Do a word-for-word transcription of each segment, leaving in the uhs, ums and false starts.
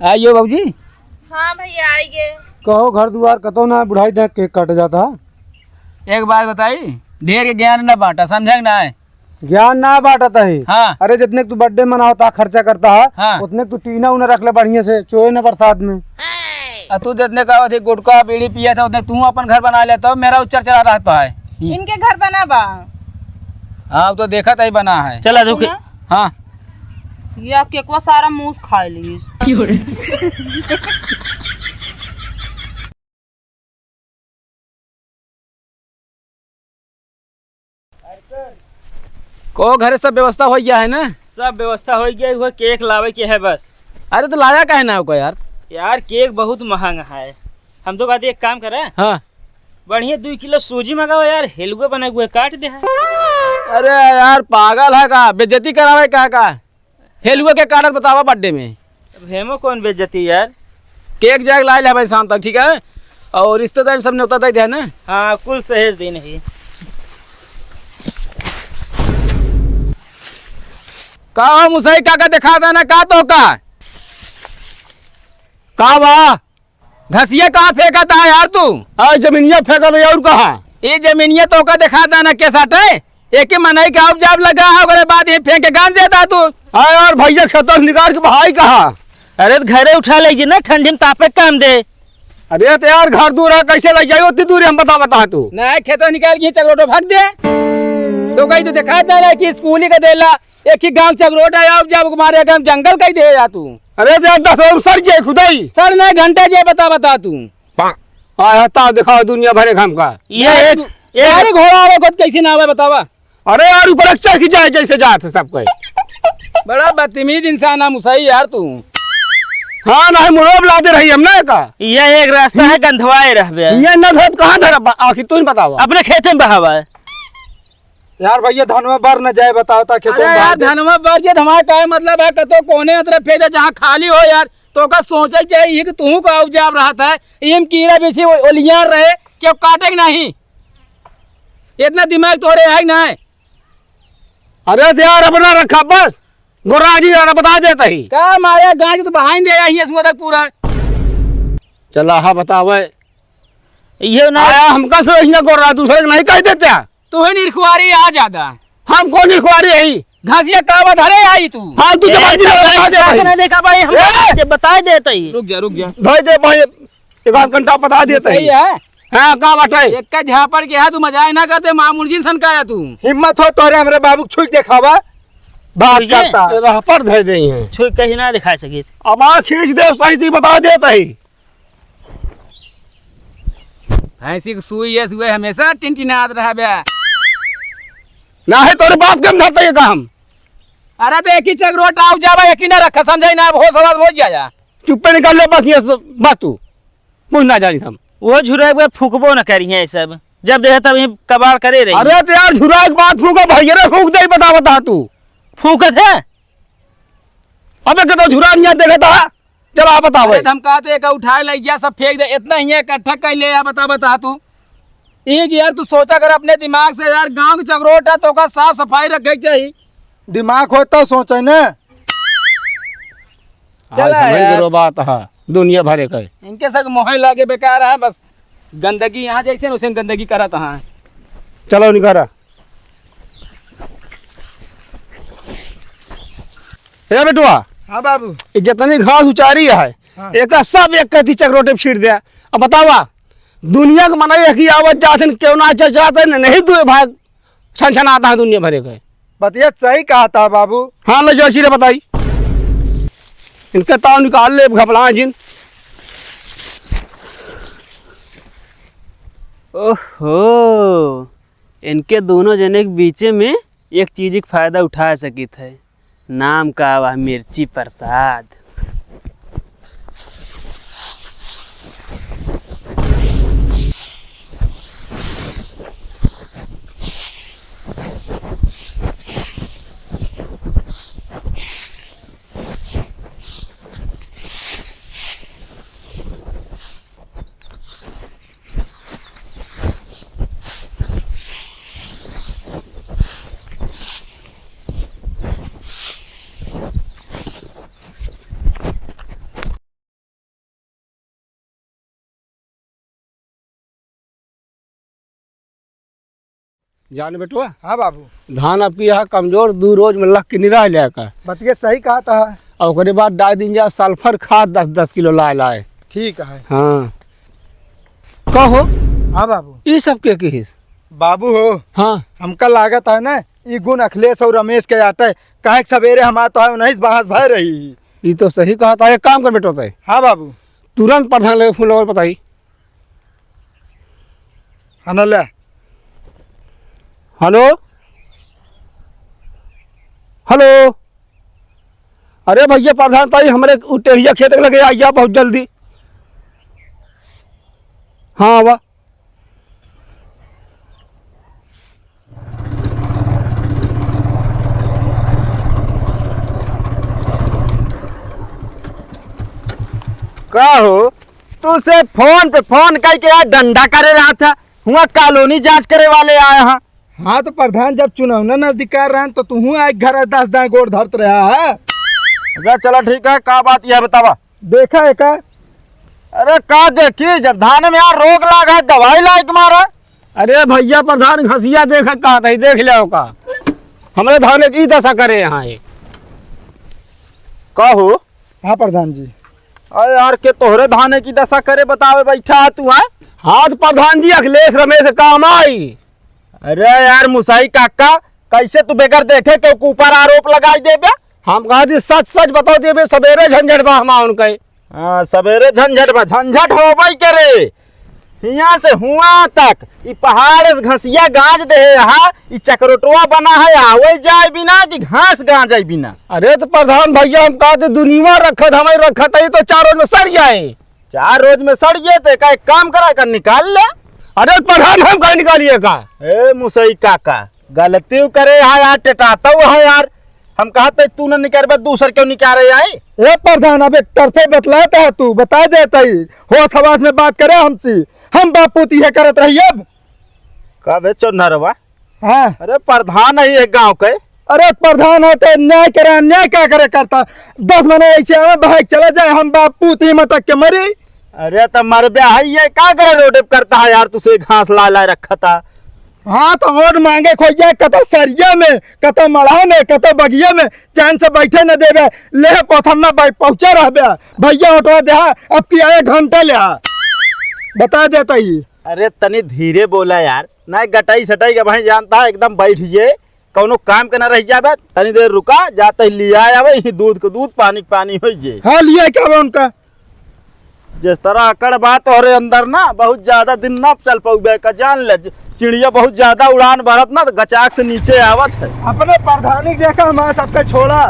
आइयो बाबूजी। हाँ भैया, आइए। कहो घर दुआर कतो ना, बुढ़ाई देख केक काटे जाता है। एक बात बताई, ढेर के ज्ञान ना बांटा, समझे कि ना है? ज्ञान ना बांटत है। हाँ। अरे जितने तू बर्थडे मनावता, खर्चा करता है, हाँ। उतने तू टीना उना रख ले बढ़िया से, चोए ना बरसात में। आ तू जितने का अधिक गुटखा बीड़ी पिया था, उतने तू अपन घर बना लेता, मेरा उच्चर चला रहता है। इनके घर बना बा। हाँ, तो देखा तही बना है। चला रुक। सुना? हाँ। या केकवा सारा मूस खा लीस। को घरे सब व्यवस्था हो गया है ना? सब व्यवस्था हो गया, वो केक लावे के है बस। अरे तो लाया काहे ना ओका यार? यार केक बहुत महंगा है, हम तो कहते एक काम करे। हाँ। बढ़िया दुई किलो सूजी मंगाओ यार, हेलुआ बना हुआ काट दे है। अरे यार पागल है का, बेइज्जती करावे का, का? हेलुआ के काटत बतावा बर्थडे में। अब हेमो कौन बेइज्जती यार? केक जाके ला ले भाई शाम तक, ठीक है? और रिश्तेदार सब न्योता दे दे ना। हाँ, कुल सहेज दे नहीं। का हो मुसई काका, देखा था ना का तो का? का बा? घसिया कहाँ फेंकत है यार तू? आ जमीनिया फेंकत है और कहाँ? ये जमीनिया तो का देखाता ना के साटे? एक ही मनई के अब जाब लगा है, ओकरे बाद ये फेंक के गान देता तू। हाँ यार भैया खेतों से निकाल के बहाई कहाँ? अरे तो घरे उठा ले ना, ठंडी में तापे काम दे। अरे तो यार घर दूर है, कैसे ले जाई उतनी दूर हम बता बता तू? नहीं खेतों निकाल के चकरोटो भाग दे। तो कहीं तो देखाता ना कि स्कूली का देला एक ही गांव चकरोटा है, अब जब मारे गांव जंगल कही दे जा तू। अरे दे दस और सर जे खुदाई। सर नहीं घंटा जे बता बता तू। आया ता दिखाओ दुनिया भरे घाम का। ये एक, एक गाड़ी घोड़ा आवे खुद कैसे ना आवे बतावा। अरे यार ऊपर एक चढ़ के जाए जैसे जात है सब कोई। बड़ा बदतमीज इंसान है मुसई यार तू। हाँ नहीं मुड़ोब ला दे रही हम ना का। ये एक रास्ता है गंधवाए रहबे। ये न धोब कहाँ धरब आखिर तू ही बतावा। अपने खेते में बहावा है। यार भैया धनवा बर न जाए बताओ ता खेतों अरे में यार बहाव दे। धनवा बर जे हमारा का मतलब है कतो कोने अतरे फेंक दे जहाँ खाली हो यार। तो का सोचे चाहिए कि तू का उपजाब रहत है। इम कीड़ा बेची ओलियार रहे क्यों काटे कि नहीं? इतना दिमाग तोरे है कि नहीं? अरे तो यार अपना रखा बस। गोराजी यार बता देता ही। का मारे गांज तो बहाइन दे आई है सुबह तक पूरा। चला हाँ बतावे। ये ना आया हमका से इतना गोरा दूसरे के नहीं कह देते। तू ही निरखुआरी आ ज्यादा। हम कौन निरखुआरी है? घासिया कावा धरे आई तू। फालतू ए, जबाजी लगा रहा है भाई। नहीं देखा भाई, हम ए! बता देते ही। रुक जा, रुक जा। भाई दे भाई, एक आध घंटा बता देते सही ही। है। हाँ, का बाटे? एक का झापड़ के है, तू मजाक ना करते, मामूल जी सन का है तू। हिम्मत हो तोरे हमरे बाबू के छुई के देखावा। बात छुई के? करता। राह पर धर दे हैं। छुई कहीं ना दिखा सके। अब आ खींच दे, सही से बता देता ही। भैंसी के सुई है, सुई हमेशा टिनटिनात रहबे। ना है तोरे बाप के हम धरते ये काम। अरे तो एक ही चकरोट आउ जाबा, एक ही ना रखा, समझाई ना, अब होश आवाज हो जाया। चुप्पे निकाल ले बस, ये बस तू। कुछ ना जानी हम। वो झुरैबे फूकबो न करी हैं सब। जब देखे तब ही कबाड़ करे रही। अरे तो यार झुराए के बाद फूको भैया रे, फूक दे, बता, बता तू। फूकत है? अबे के तो झुरा नहीं देखे था। चल, आ बताओ अरे भाई। हम कहते एक उठाए ले गया, सब फेंक दे, इतना ही इकट्ठा कर ले, या बता, बता तू। एक यार, तू सोचा कर अपने दिमाग से यार, गांव के चकरोट है, तो का साफ सफाई रखे के चाहिए। दिमाग हो तो सोचे ने। चला आज हमें यार। करो बात है, दुनिया भरे का। इनके सब मोहे लागे बेकार है, बस गंदगी यहाँ जैसे न वैसे गंदगी करत है। चलो निकारा। ए बेटुआ। हाँ बाबू। ये जितनी घास उचारी है, हाँ। एका सब एक कथी चकरोटे छीट दे। अब बतावा, दुनिया के मनई एक ही आवत जात हन, केहू ना चचात है, न नहीं दुए भाग छनछनात है दुनिया भरे के। बतिया सही कहा था बाबू। हाँ, ले जो असीरे बताई। इनके ताव निकाल ले, घबड़ा जिन। ओहो, इनके दोनों जने के बीचे में एक चीज के फायदा उठा सकित है। नाम का बा मिर्ची प्रसाद। जान बेटवा। हाँ बाबू। धान आपकी यहाँ कमजोर, दू रोज में लग के निराह जाए का। बतिया सही कहा था। और ओकरे बाद डाल दीन जा सल्फर खाद दस दस किलो लाए लाए। ठीक है। हाँ। कहो। हाँ बाबू। ई सब के किहिस? बाबू हो। हाँ। हमका लागत है ना, ई गुण अखिलेश और रमेश के आटे। काहे कि सवेरे हमार तो है उन्नीस बहस भय रही। ई तो सही कहा था। एक काम कर बेटो तय। हाँ बाबू। तुरंत प्रधान लगे फोन लगाओ, बताई। हाँ ना ले। हेलो, हेलो। अरे भैया प्रधान ताई, हमरे उ टेढ़िया खेत के लगे आइया बहुत जल्दी। हाँ, आवा। का हो, तू से फोन पे फोन करके यार डंडा करे रहा था, हुआ कॉलोनी जांच करे वाले आए हैं। हाँ तो प्रधान, जब चुनाव नजदीक आ रहा है तो तू हुआ एक घर दस दाएं गोड़ धरत रहा है। अच्छा चला ठीक है, का बात यह बतावा। देखा है का? अरे का देखी, जब धान में यार रोग लाग है, दवाई लाइक मारा। अरे भैया प्रधान, घसिया देख कहा था, देख ले का। हमरे धान की दशा करे यहाँ ये। का हो? हाँ प्रधान जी। अरे यार, के तोहरे धाने की दशा करे बतावे बैठा है तू, हैं? हाँ तो प्रधान जी, अखिलेश रमेश काम आई। अरे यार मुसाई काका, कैसे तू बेगर देखे के ऊपर आरोप लगाई देबे? हम कहा थी सच सच बताओ देबे, सवेरे झंझट बा हमार उनके। हाँ, सवेरे झंझट बा, झंझट होबे करे। हियाँ से हुआ तक ई पहाड़ से घसिया गांज दे है, यहाँ ई चकरोटवा बना है, आवे जाए बिना कि घास गांजे बिना। अरे तो प्रधान भैया, हम कहते दुनिया रखत, हमें रखत है तो चार रोज में सड़ जाए। चार रोज में सड़ जाए तो का एक काम करा कर निकाल ले। अरे प्रधान, हम कहीं निकालिए का? ए मुसई काका, गलती करे है यार, टेटाता है यार। हम कहते तू न निकालबे, दूसर क्यों निकाले आई? ए प्रधान, अब एक तरफे बतलाता है तू, बता देता ही। होश हवास में बात करे हमसे। हम बाप पूत ये करत रही अब। का बे चोन्हरवा? हाँ। अरे प्रधान है एक गांव के। अरे प्रधान है तो न्याय करे, अन्याय क्या करे करता? दस मने ऐसे आवे, बहाई चला जाए, हम बाप पूत ही मटक के मरी। अरे तो मर ब्या है ये, का करे रोड पे करता है यार, तुसे घास ला ला रखा था। हाँ तो वोट मांगे खोज जाए, कतो सरिया में, कतो मड़हा में, कतो बगिया में, चैन से बैठे न देबे, ले पोथन्ना बैठ पहुँचे रहबे। भैया हटवा दे, अब की आए घंटा ले आ। बता देता ही। अरे तनी धीरे बोला यार, ना गटाई सटाई का भाई जानता है, एकदम बैठ जे, कौनो काम के ना रह जाबे। तनी देर रुका, जाते ही लिया आवे, यही दूध के दूध, पानी के पानी हो जे। हाँ, लिया क्या बा उनका? जिस तरह अकड़ बा तोहरे अंदर ना, बहुत ज्यादा दिन ना चल पउबे का, जान ले। चिड़िया बहुत ज्यादा उड़ान भरत ना, तो गचाक से नीचे आवत है। अपने प्रधानी देखा, हमारे सबके छोड़ा।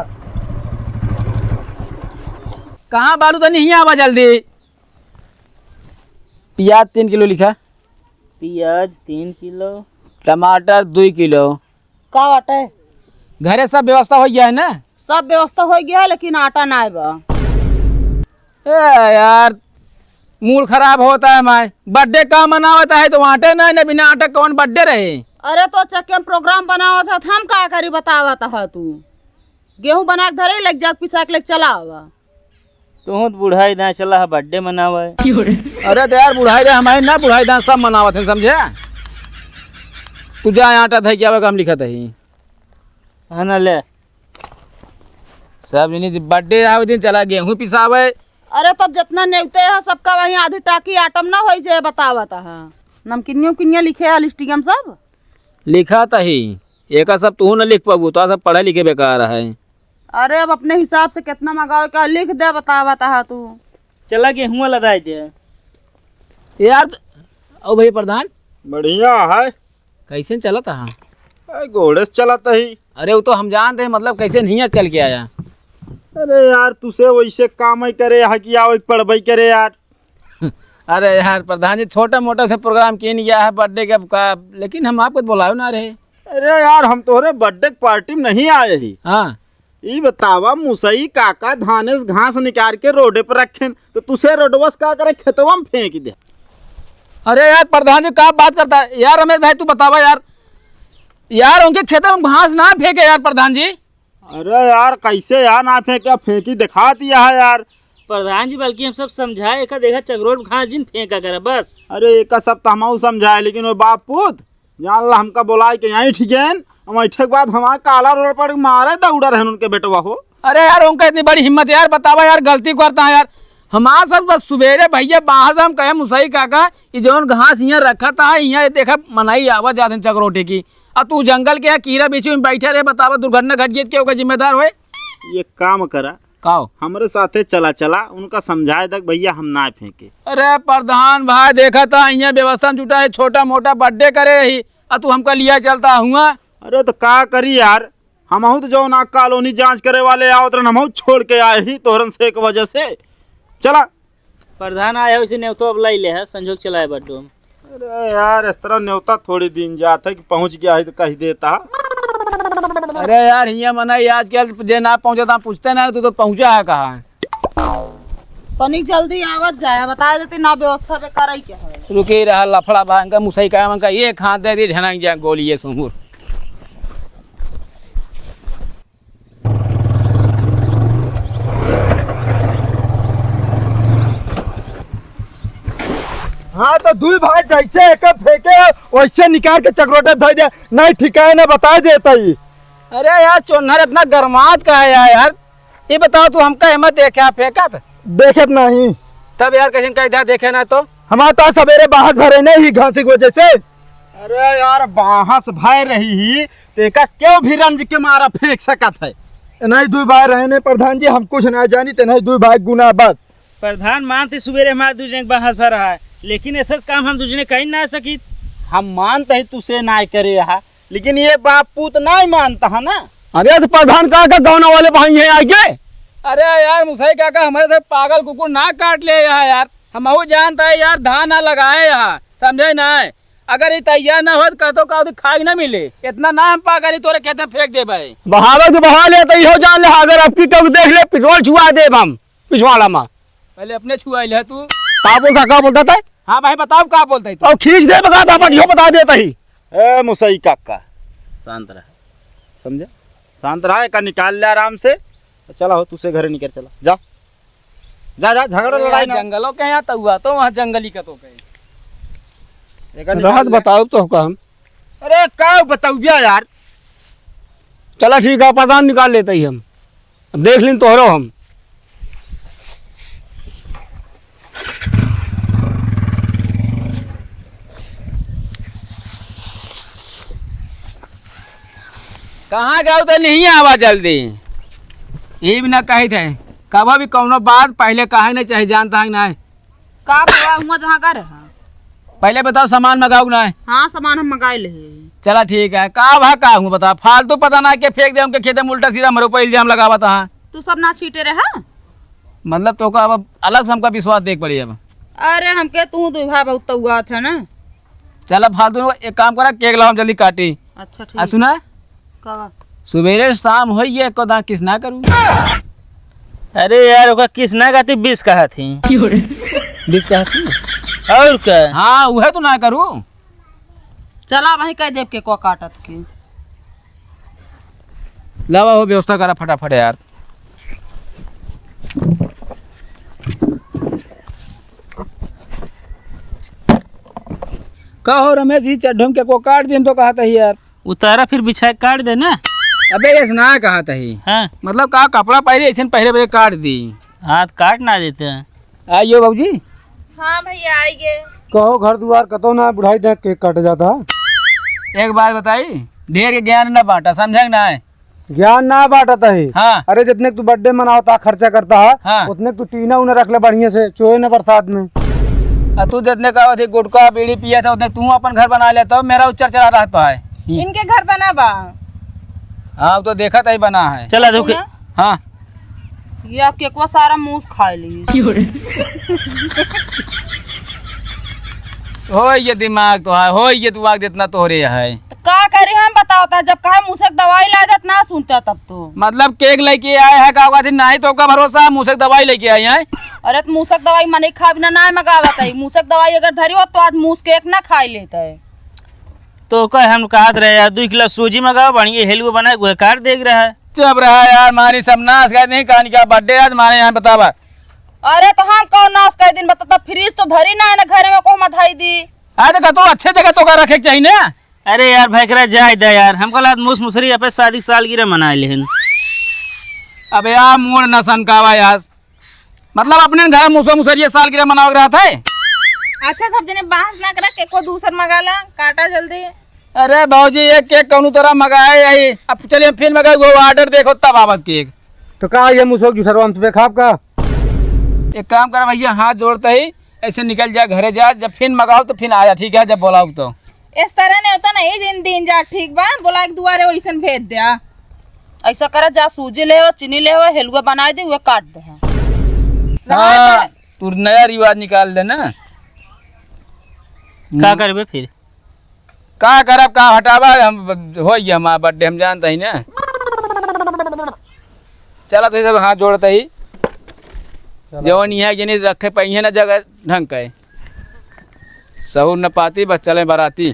कहाँ बालू, तनी हियाँ आवा जल्दी। प्याज तीन किलो लिखा। प्याज तीन किलो। टमाटर दुई किलो। का बाटे? घरे सब व्यवस्था हो गया है ना? सब व्यवस्था हो गया है, लेकिन आटा ना बा। ए यार, मूड खराब होता है माय। बर्थडे का मनावत है तो आटे ना, ना बिना आटा कौन बर्थडे रहे? अरे तो चक्के में प्रोग्राम बनावत है, हम का करी बतावत है तू? गेहूं बना के धरे, लग जा पिसा के लेके चला आवा। तू तो बुढ़ाई दाएं चला है बर्थडे मनावे। अरे तो यार बुढ़ाई दाएं हमारे ना, बुढ़ाई दाएं सब मनावत हैं, समझे? तू जा आटा धई के आवे, हम लिखत ही। है ना, ले। सब जनी बर्थडे आवे दिन चला गेहूं पिसावे। अरे तब जितना नेवते है सबका वहीं आधी टाकी आटम ना होई जे बतावत है। नमकीनियों किनिया लिखे है लिस्टिया में सब। लिखत ही। एका सब तू न लिख पाबू, तो सब पढ़े लिखे बेकार है। अरे अब अपने हिसाब से कितना मंगावे का लिख दे, बतावत है तू। चला गेहुआ लदाई दे। यार त-, ओ भैया प्रधान। बढ़िया है। कैसे चलत है? ए, घोड़े से चलत ही। अरे वो तो हम जानते हैं, मतलब कैसे नहीं चल के आया। अरे यार, तुसे वैसे काम ही करे है कि आओ एक पढ़बई करे यार। अरे यार प्रधान जी, छोटा मोटा से प्रोग्राम किए नहीं गया है बर्थडे के, अब का, लेकिन हम आपको बुलायो ना रहे। अरे यार, हम तोहरे बर्थडे के पार्टी में नहीं आए ही। हाँ। ई बतावा, मुसई काका धाने से घास निकाल के रोडे पर रखेन, तो तुसे रोडवा से का करे, खेतवा में फेंक दे। अरे यार प्रधान जी, का बात करता है यार रमेश भाई, तू बतावा यार। यार उनके खेत में घास ना फेंके यार प्रधान जी। अरे यार, कैसे यार ना फेंके, फेंकी दिखा दिया है यार। प्रधान जी, बल्कि हम सब समझाए, एका देखा चकरोट घास जिन फेंका करे बस। अरे एका सब तो हमहू समझाए, लेकिन वो बाप पूत जान ला, हमका बोलाइ के यहीं ठिकेन, हम ऐठे के बाद हमार काला रोड पर मारे दौड़ा रहन उनके बेटवा हो। अरे यार, उनका इतनी बड़ी हिम्मत यार, बतावा यार, गलती करता है यार। हमार सब बस सुबेरे भैया बाहर हम कहे मुसई काका, ई जौन घास हियाँ रखा था, हियाँ ये देखा मनई आवा जात हैं चकरोटे की, आ तू जंगल के यहाँ कीड़ा बीच में बैठे रहे, बतावा दुर्घटना घट गई, के ओकर जिम्मेदार होए? ये काम करा, का हो? हमरे साथे चला, चला, उनका समझाए दक भैया हम ना फेंके। अरे प्रधान भाई, देखा था हियाँ व्यवस्था में जुटा है, छोटा मोटा बर्थडे करे रही, आ तू हमका लिया चलता हुआ। अरे तो का करी यार, हमहू तो जौन आ कॉलोनी जांच करे वाले आवत रहन, हमहू छोड़ के आए ही तोहरन से एक वजह से। चला। प्रधान आए हो, इसे नेवतो अब लाई ले है, संजोग चलाए बड्डो। अरे यार, इस तरह नेवता थोड़ी दिन जात है कि पहुँच गया है तो कह देता। अरे यार, हियाँ मना ही आजकल जे ना पहुँचता, पूछते ना, तू तो पहुँचा है कहाँ? तनी जल्दी आवत जाए, बता देते ना व्यवस्था पे करई के है। रुकी रहा, लफड़ा बा, इनका मुसई का, इनका एक हाथ दे दी, झनक जा गोली ये सुंगुर। हाँ, तो दुई भाई जैसे एक फेंके, वैसे निकाल के चकरोटे धर दे, नहीं ठिकाए ना बता देता ही। अरे यार, चोन्हर इतना गरमात का है यार, यार? ये बताओ, तू हमका हिम्मत देखे फेंकत? देखत नहीं। तब यार, कैसे कह दिया देखे ना तो? हमारे तो सवेरे बाहर भरे नहीं घासी की वजह से। अरे यार, बाहस भय रही ही, तेका क्यों भी रंज के मारा फेंक सकत है? नहीं, दुई भाई रहने प्रधान जी, हम कुछ ना जानी, ते नहीं दुई भाई गुना बस। प्रधान मानते सुबेरे हमारे दू जने के बाहस भर रहा है, लेकिन ऐसा काम हम दू जने कहीं ना सकी। हम मानते ही तुसे ना करे रहा, लेकिन ये बाप पूत ना मानता है ना। अरे तो प्रधान का, का गाँव वाले भाई हैं आगे? अरे यार मुसई काका, हमारे से पागल कुकुर ना काट ले यहाँ यार, हम वो जानता है यार, धान ना लगाए यहाँ, समझे ना है? अगर ये तैयार ना होत, कहतो का खाए ना मिले। इतना ना हम पागल ही तोरे खेत में फेंक देबे। बहावे तो बहा ले, तो इहो जान ले, अगर अब की तो देख ले, पेट्रोल छुआ देब हम पिछवाड़ा में। पहले अपने छुआ ले तू। का बोलता, का बोलता था? हाँ भाई, बताओ का बोलता है तू? और खींच दे, बता, अपन इहो बता देता ही। ए मुसई काका, शांत रह, समझा? शांत रहा, एका निकाल ले आराम से। चला हो, तू से घरे निकल, चला, जा। जा, जा, झगड़ा अरे लड़ाई यार, ना। जंगलों के यहाँ तो हुआ, तो वहाँ जंगली का तो कहे। एका निकाल रहत ले। बताओ तो का हम। अरे, का बताऊ बिया यार? चला ठीक है, पता निकाल लेते ही हम। अब देख लिन तोहरो हम। कहाँ गए तो नहीं आवा जल्दी। ये भी ना कही थे, कब भी कौनो बात पहले कहे नहीं चाहे, जानता है कि नहीं? का भवा हुआ जहाँ का रहा? पहले बताओ, सामान मंगाऊ कि नहीं? हाँ, सामान हम मंगाए ले। चला ठीक है, का भा का हुआ बता, फालतू पता ना के फेंक दे हमके खेते में, उल्टा सीधा हमरे ऊपर इल्जाम लगावत है। तू सब ना छीटे रहा? मतलब तो का अब अलग से हमका विश्वास देख पड़ी अब। अरे हमके तू दुई भाई बहुत तौआत है ना। चला फालतू में एक काम करा, केक लाओ हम जल्दी काटी। अच्छा ठीक। आ सुना? का? सुबेरे शाम होई ये एको दाँत किस ना करू। अरे यार, ओका किस ना कहती, बीस कहा थी। क्यों रे? बीस कहा थी? और का? हाँ, उहे तो ना करू। चला वहीं कह देब के को काटत के। लावा हो, व्यवस्था करा फटाफट यार। का हो रमेश जी, चड्ढम के को काट दिए हम तो कहत ही यार। उतारा फिर बिछाए काट दे ना। अबे ऐसे ना कहत ही। हाँ। मतलब का कपड़ा पहले ऐसे पहले बजे काट दी। हाँ, तो काट ना देते हैं। आइयो बाबूजी। हाँ भैया, आइए। कहो घर दुआर कतो ना, बुढ़ाई देख केक काटे जाता। एक बात बताई, ढेर के ज्ञान ना बांटा, समझे कि ना है? ज्ञान ना बांटत है। हाँ। अरे जितने तू बर्थडे मनावता, खर्चा करता है, हाँ। उतने तू टीना उना रख ले बढ़िया से, चोए ना बरसात में। आ तू जितने का अथी गुटखा बीड़ी पिया था, उतने तू अपन घर बना लेता, मेरा उच्चर चला रहता है। इनके घर बना बा। हाँ, तो देखा तही बना है। चला, रुक। सुना? हाँ। या केकवा सारा मूस खाए ली। क्यों रे? हो ये दिमाग तो है, हो ये दिमाग जितना तोहरे है। तो का करी हम बताओ ता, जब कहे मूसक दवाई ला देत ना सुनता तब तो। मतलब केक लेके आए हैं का कहती नहीं तो का भरोसा है मूसक दवाई लेके आई है। अरे तो मूसक दवाई मने खा बिना ना मंगावत है, मूसक दवाई अगर धरी होत तो आज मूस केक ना खाए लेत है। तो कहे हम कहत रहे यार, दुई किलो सूजी मंगाओ, बढ़िया हलवा बनाए, उहे काट देख रहा है। चुप रहा यार, मारी सब नाश कर दी, कहानी का बर्थडे आज मारे यहाँ बतावा। अरे तो हम कौन नाश कर दिन बता, तब फ्रिज तो धरी ना है ना घरे में, को हम धई दी। अरे तो तू अच्छे जगह तो का रखे के चाहिए ना, अरे यार, भैकरा जाए दे यार, हमका लागत मूस मुसरी अपने शादी सालगिरह मनाए लेहिन। अबे यार, मूड़ न सनकावा यार, मतलब अपने घर मूसो मुसरिया सालगिरह मनावे के रहत है। अच्छा, सब जने बहस ना करा, केको दूसर मंगा ला, काटा जल्दी। अरे भौजी, एक केक कौनो तरह मंगाए यही, अब चलिए फिर मंगाए, वो order देखो तब आवत केक। तो का ये मूसो के जूठरवा हम तुम्हें खाब का? एक काम करा भैया, हाथ जोड़ते ही ऐसे निकल जा, घरे जा, जब फिर मंगाओ तो फिर आया, ठीक है, जब बोलाओ तो। इस तरह ने होता नहीं, जिन दिन जा, ठीक बा, बोला के दुआरे वैसन भेज द्या। ऐसा करा, जा सूजी ले हो, चीनी ले हो, हेलुआ बनाए दे, वो काट दे। हाँ, तू नया रिवाज निकाल दे ना। का करबे फिर? का करब, का हटावा, हम, हो गया हमारा birthday, हम जानते ही ना। चला तो ये सब हाथ जोड़ते ही। चला। जवन यहाँ जिनिस रखे पाइहे ना जगह ढंग के। सहूर न पाती, बस चले बराती।